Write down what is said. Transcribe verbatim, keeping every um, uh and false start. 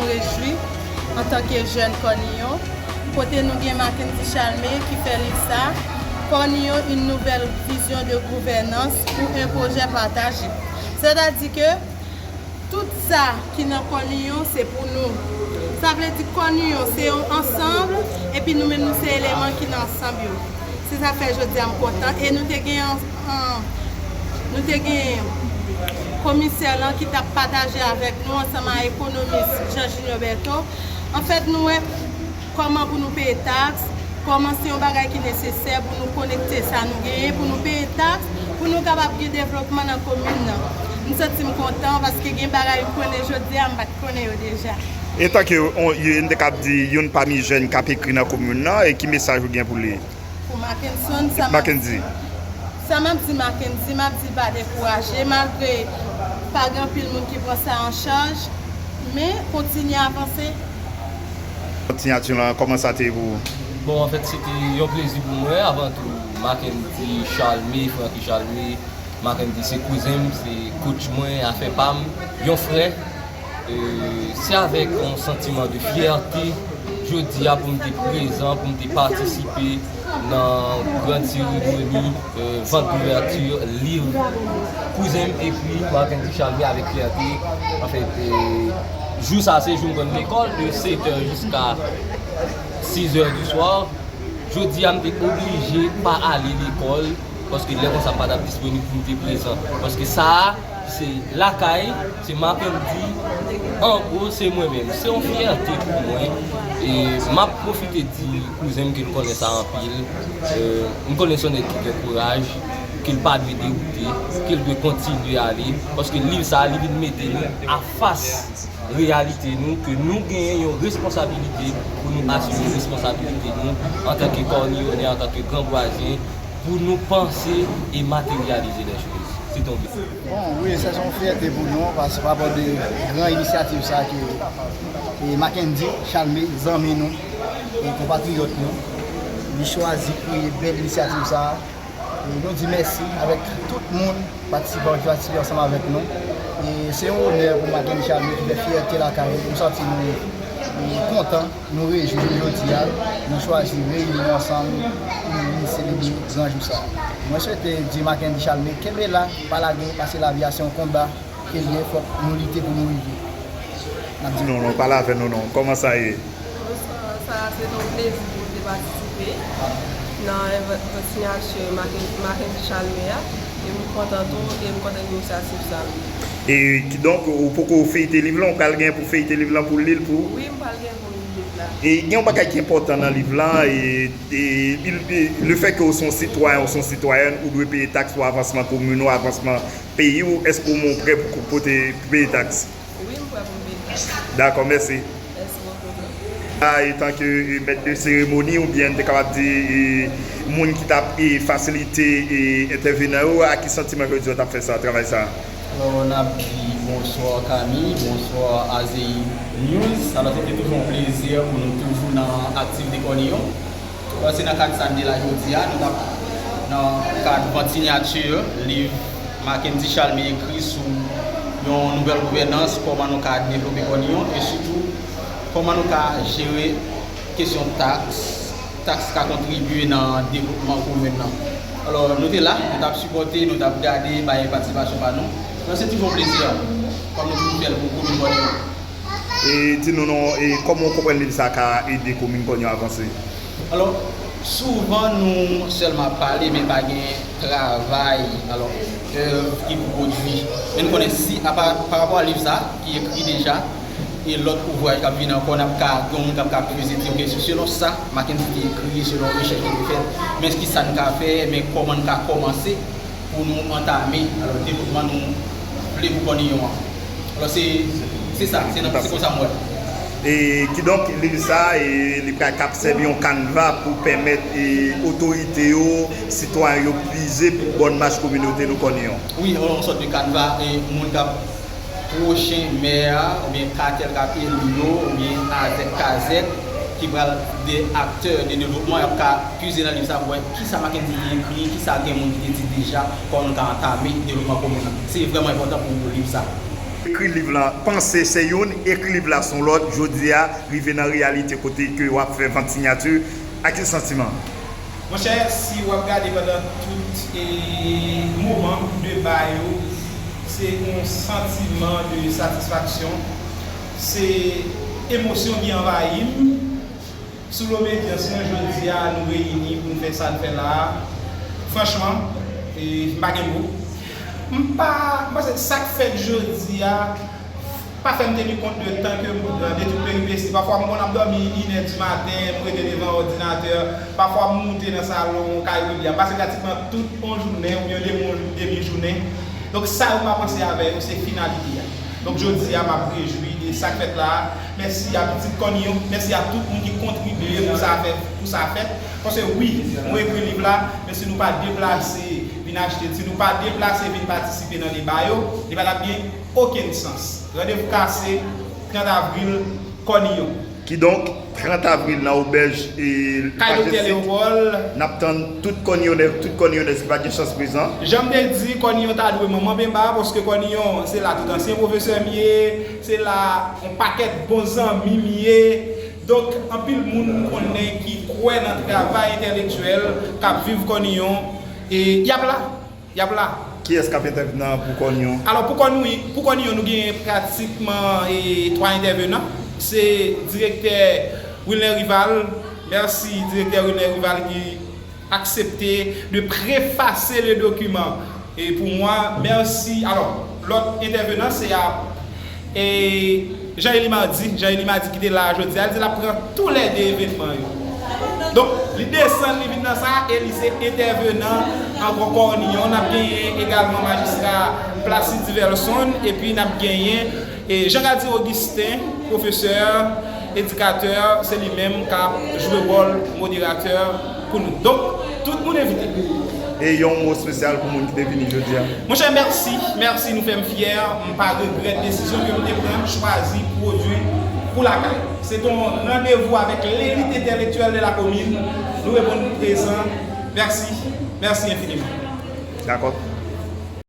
Nou rejwi antanke jèn Kòniyon, kote nou gen Mackendy Chalmé ki fè liv sa, Kòniyon, une nouvelle vision de gouvernance pour un projet partagé. Sètadi ke tout sa ki nan Kòniyon, se pou nou. Sa vle di Kòniyon, se yon ansanm, epi nou menm, nou se eleman ki nan ansanm yo. Se sa k fè jodi a m kontan. E nou te gen, an, an, nou te gen komisè lan ki t ap pataje avèk nou ansanm a ekonomis Jean Junior Bertho. Anfèt, nou wè kòman pou nou peye taks, kòman se yon bagay ki nesesè pou nou konekte sa nou genyen, pou nou peye taks, pou nou kapab gen devlopman nan komin nan. M santi m kontan paske gen bagay m konnen jodi a, m pa t konnen yo deja. Etanke yon, yon, n te kab di youn pami jèn k ap ekri nan komin nan, e ki mesaj ou gen pou li? Pou Mackenson, sa m ap Mackendy. Sa m ap di Mackendy, m ap di l pa dekouraje, malgre pa gen anpil moun ki pran sa an chaj, men kontinye avanse. Siyati lan, kòman sa te ye pou ou? Bon, anfèt, se te yon plezi pou mwen, avan tou, Mackendy Chalmé, Francky Chalmé, Mackendy se kouzen m, se coach mwen, afè pa m, yon frè. E, se avèk yon santiman de fyète, jodi a, pou m te prezan, pou m te patisipe nan gran seremoni, e, vant douvèti liv kouzen m ekri, Mackendy Chalmé, avèk fyète. Anfèt, e, jou sa a, se jou m konn lekòl, de sèt è jiska sis è di swa. Jodi a, m te oblije pa ale lekòl, paske lè konsa, m pa t ap disponib pou m te prezan. Paske sa a, se lakay, se Mackendy, an gwo, se mwen menm. Se yon fyète pou mwen. E m ap pwofite di kouzen m ke l konnen sa anpil. E, m konnen se yon nèg ki gen kouraj, ke l pa dwe dewoute, ke l dwe kontinye ale, paske liv sa a, li vin mete nou afas reyalite nou, ke nou genyen yon responsabilite pou nou asime responsabilite nou antanke Kòniyonè, antanke Gran Vwazen, pou nou panse e materyalize lè choz. Se tonbe. Bon, wi, sa se yon fyète pou nou, paske pa rapò de gran inisyativ sa ke, e, Mackendy Chalmé, zanmi nou, e konpatriyòt nou, li chwazi kreye bèl inisyativ sa a. E nou di mèsi avèk tout moun patisipan ki patisipe ansanm avèk nou. E se yon onè pou Mackendy Chalmé ki fè fyète lakay li. Nou santi nou, nou kontan, nou rejwi jodi a. Nou chwazi reyini nou ansanm pou nou vin selebre gran jou sa a. Mwen swete di Mackendy Chalmé, kenbe la, pa lage, paske lavi a se yon konba. Ke l ye, fòk nou lite pou nou rive. N ap di non, non, pale avè nou non. Kòman sa ye? Bonswa, sa se yon plezi pou m te patisipe nan vant, vant siyati Mackendy, Mackendy Chalmé a. E m kontan tou, e m kontan inisyativ sa. E kidonk, ou poko feyte liv lan, ou pral gen pou feyte liv lan, pou li l, pou... Wi, m pral gen pou m li liv la. E gen yon bagay ki enpòtan nan liv lan, e, e, il, e, le fè ke ou se yon sitwayen, ou se yon sitwayèn, ou dwe peye taks pou avansman komin ou, avansman peyi w, èske w prè pou pote, pou peye taks? Wi, m prè pou m peye taks. Dakò, mèsi. Mèsi bokou. A, etanke, e, mèt de seremoni, oubyen n te kapab di, e, moun ki t ap, e, fasilite, e, entèvenan yo, a ki santiman jodi w t ap fè sa, travay sa? Alò, n ap di bonswa Kami, bonswa Azei News. Alò, se te toujou yon plezi pou nou toujou nan aktivite Kòniyon. Bon, se nan kad sa n te la jodi a, nou t ap nan kad vant siyati liv Mackendy Chalmé ekri sou yon nouvèl gouvènans, kòman nou ka devlope Kòniyon, e sitou kòman nou ka jere kesyon taks, taks ka kontribye nan devlopman komin nan. Alò, nou te la, nou t ap sipòte, nou t ap gade, bay patisipasyon pa nou. Donk, se toujou yon plezi, kòm nou toujou fè l pou komin Kòniyon. E di nou non, e kòman w konprann liv sa a ka ede komin Kòniyon avanse? Alò, souvan nou sèlman ap pale, men pa gen travay, alò, èv ki pou pwodui. Men nou konnen si, apa, pa rapò a liv sa a, ki ekri deja, e lòt ouvraj k ap vini ankò, n ap ka, gen yon moun k ap ka peze di, ok, se selon sa, Mackendy te ekri, selon rechèch ki te fèt, men ki sa n ka fè, men kòman n ka kòmanse, pou nou antame, alò, devlopman nou vle pou Kòniyon an. Alò, se, se sa, se nan, se konsa m wè l. E kidonk, liv sa a, e, li pral kab sèvi yon kanva pou pèmèt, e, otorite yo, sitwayen yo pwize pou bòn mach kominote nou Kòniyon. Wi, yon sòt de kanva, e, moun k ap pwochen mè a, oubyen katèl k ap eli yo, oubyen azèk kazèk, ki pral de aktè de devlopman, y ap ka pwize nan liv sa pou wè kisa Mackendy te ekri, kisa gen moun ki te di deja, kòman nou ka antame devlopman komin nan. Se vrèman enpòtan pou liv sa. Ekri liv lan, panse se youn, ekri liv la se yon lòt, jodi a, rive nan reyalite kote ke w ap fè vant siyati, ak ki santiman? Monchè, si w ap gade pandan tout e, moman deba yo, se yon santiman de satisfaksyon, se emosyon ki anvayi m. Sou lobedyans lan, jodi a, nou reyini pou n fè sa n fè la a. Franchman, e, m pa gen mo. M pa, m panse sa k fèt jodi a pa fè m teni kont de tan ke m, de tout peripesi. Pafwa m konn ap dòmi inè di maten, m rete devan òdinatè. Pafwa m moute nan salon kay William. M pase pratikman tout yon jounen oubyen yon demi, demi jounen. Donk sa yo m ap panse avè yo se finalite a. Donk jodi a m ap rejwi de sa k fèt la a. Mèsi a pitit Kòniyon, mèsi a tout moun ki kontribye pou sa fèt, pou sa fèt. Paske wi, nou ekri liv la, men si nou pa deplase vin achte l, si nou pa deplase vin patisipe nan deba yo, li pa t ap gen okenn sans. Randevou kase, trant avril, Kòniyon. Kidonk, trant avril nan obèj e Kay Doktè Leopold. N ap tann tout Kòniyonè, tout Kòniyonèz ki pa t gen chans prezan. Jan m te di, Kòniyon ta dwe manman Benba, paske Kòniyon, se la tout ansyen pwofesè m ye, se la yon pakèt bon zanmi m ye. Donk, anpil moun m konnen ki kwè nan travay entèlektyèl k ap viv Kòniyon, e y ap la. Y ap la. Kiyès k ap entèvenan pou Kòniyon? Alò, pou Kòniyon, pou Kòniyon, nou gen pratikman e, twa entèvenan. Se direktè Wilner Rival. Mèsi, direktè Wilner Rival, ki aksepte de prefase le dokiman e, pou mwen. Mèsi. Alò, lòt entèvenan, se a E Jean Élie Mardy, Jean Élie Mardy ki te la a jodi a, li di l ap pran toulède evènman yo. Donk, li desann, li vin nan sa, e li se entèvenan ankò Kòniyon. N ap genyen egalman majistra Placide Duvelson, epi n ap genyen e Jean Gadier Augustin, pwofesè, edikatè, se li menm k ap jwe wòl moderatè pou nou. Donk, tout moun envite. E yon mo espesyal pou moun ki te vini jodi a? Monchè, mèsi, mèsi, nou fè m fyè. M pa regrèt desizyon ke m te pran, m chwazi pwodui pou lakay. Se te yon randevou avèk lelit entèlektyèl de la komin. Nou reponn prezan. Mèsi, mèsi enfiniman. Dakò.